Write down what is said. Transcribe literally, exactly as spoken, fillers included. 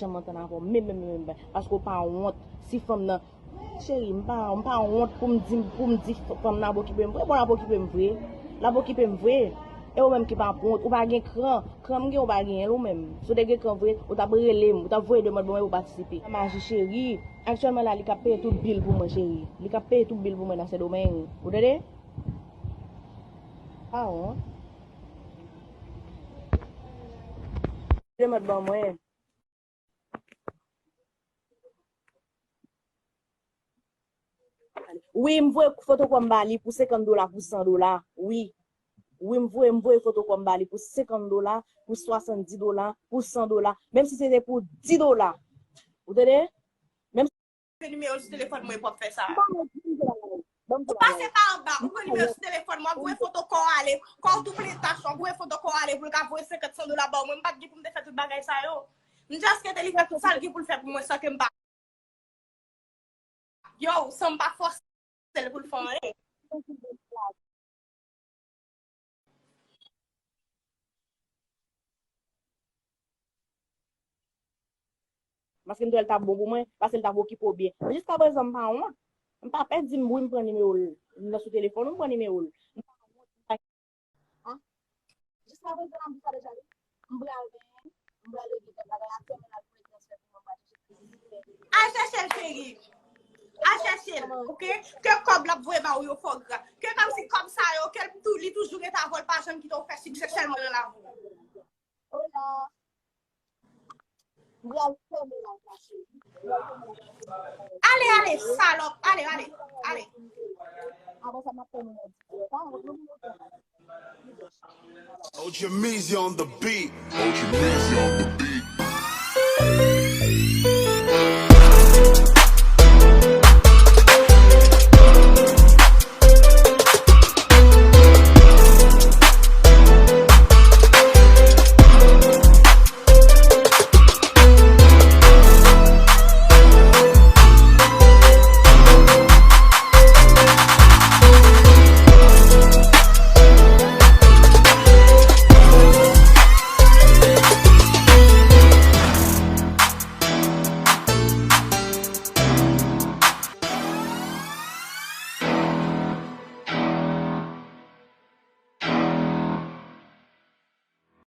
janm antann avè w, menm, menm, menm, menm, paske w pa wont. Si fanm nan, cheri, m pa, m pa wont pou m di, pou m di fanm nan ap okipe m vre. Bon, l ap okipe m vre. L ap okipe m vre. E ou menm ki pa wont, ou pa gen kran. Kran m gen, ou pa genyen l ou menm. Si w te gen kran vre, ou t ap rele m, ou t ap voye demann ban mwen pou patisipe. Maji cheri, aktyèlman la, li k ap peye tout bil pou mwen, cheri. Li k ap peye tout bil pou mwen nan Sendomeng. Ou tande? Pa wont. Demann ban mwen. Wi, m voye foto kò m ba li pou senkant dola, pou san dola. Wi. Wi, m voye, m voye foto kò m ba li pou senkant dola, pou swasanndis dola, pou san dola. Menm si se te pou dis dola. Ou tande? Menm si se nimewo l sou telefòn mwen, pou ap fè sa. Ou pase pa anba, ou pran nimewo sou telefòn mwen, ap voye foto kò w ale, kò w tou plen tach, w ap voye foto kò w ale pou l ka voye senkant, san dola ba w. Mwen, m pa t gen pou m te fè tout bagay sa yo. M just kite li fè tout sa l gen pou l fè pou mwen san ke m pa. Yo, san m pa fòse l pou l fè anyen. Paske m t wè l t ap bon pou mwen, paske l t ap okipe w byen. Men jiskaprezan, m pa wont. M pa pè di m, wi, m pran nimewo l. M nan sou telefòn ou, m pran nimewo l. M pa wont, m pa An? Jiskaprezan, m ap di sa deja, wi. M pral genyen, m pral regle kèk bagay, aktyèlman, l al voye transfè pou mwen, m pral chèche. Al chèche l, cheri. Al chèche l, oke? Ke kòb l ap voye ba ou yo fò gra. Ke kòmsi kòb sa yo, ke l tou, li toujou rete avè w, l pa janm kite w fè siksè sèlman nan lavi w. Hola. M pral fèmen la, sa, cheri. Ale, ale, salòp. Ale, ale, ale. Apre sa, m ap fèmen la. Pa wont non. Old Jamizy on the beat. Old Jamizy on the beat.